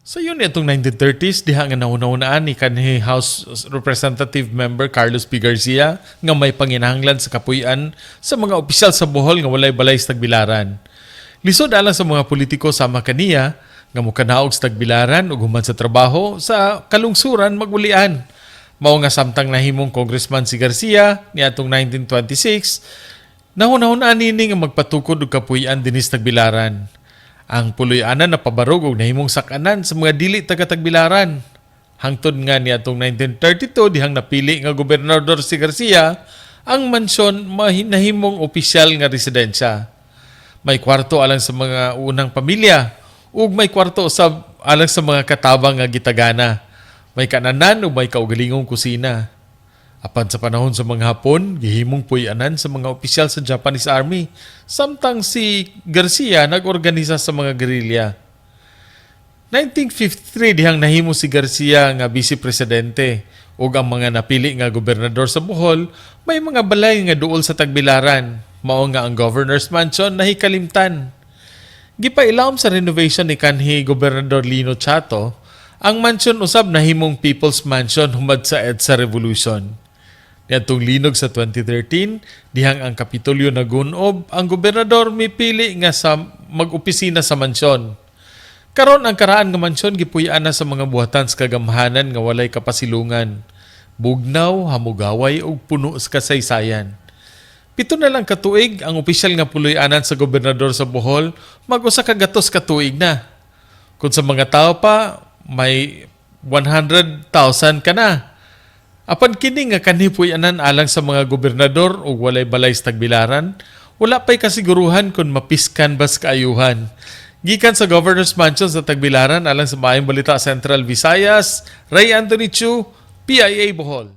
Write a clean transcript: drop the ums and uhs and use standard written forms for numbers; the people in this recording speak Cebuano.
Sa yun itong 1930s, diha nga nahunahunaan ni kanhi House Representative Member Carlos P. Garcia nga may panginahanglan sa kapuy-an sa mga opisyal sa Bohol nga walay balay sa Tagbilaran. Lisod alang sa mga politiko sama kaniya nga mukanaog sa Tagbilaran ug human sa trabaho sa kalungsuran magulian. Mao nga samtang nahimong congressman si Garcia niadtong 1926, nahunahunaan nini nga magpatukod og kapuy-an dinhi sa Tagbilaran. Ang puloy-anan napabarog og nahimong sakanan sa mga dili taga Tagbilaran. Hangtod nga niadtong 1932, dihang napili nga gobernador si Garcia, ang mansyon nahimong opisyal nga residensya. May kwarto alang sa mga unang pamilya ug may kwarto usab alang sa mga katabang nga gitagana. May kananan ug may kaugalingong kusina. Apan sa panahon sa mga Hapon, gihimong puy-anan sa mga opisyal sa Japanese Army, samtang si Garcia nag-organisa sa mga gerilya. 1953, dihang nahimo si Garcia nga vice presidente ug ang mga napili nga gobernador sa Bohol may mga balay nga duol sa Tagbilaran. Mao nga ang Governor's Mansion nahikalimtan. Gipailawom sa renovation ni kanhi Gobernador Lino Chatto, ang mansion usab nahimong People's Mansion humad sa EDSA Revolution. Niadtong linog sa 2013, dihang ang Kapitolyo nagunob, ang gobernador mipili nga sa mag-opisina sa mansyon. Karon, ang karaan nga mansyon gipuy-an na sa mga buhatan sa kagamhanan nga walay kapasilungan. Bugnaw, hamugaway ug puno sa kasaysayan. 7 na lang katuig ang opisyal nga puloy-anan sa gobernador sa Bohol, mag-100 ka tuig na. Kung sa mga tao pa, may 100,000 ka na. Apan kini nga kanhi puy-anan alang sa mga gobernador ug walay balay sa Tagbilaran, wala pa'y kasiguruhan kung mapiskan bas kaayuhan. Gikan sa Governor's Mansion sa Tagbilaran alang sa Maayong Balita Central Visayas, Ray Anthony Chu, PIA Bohol.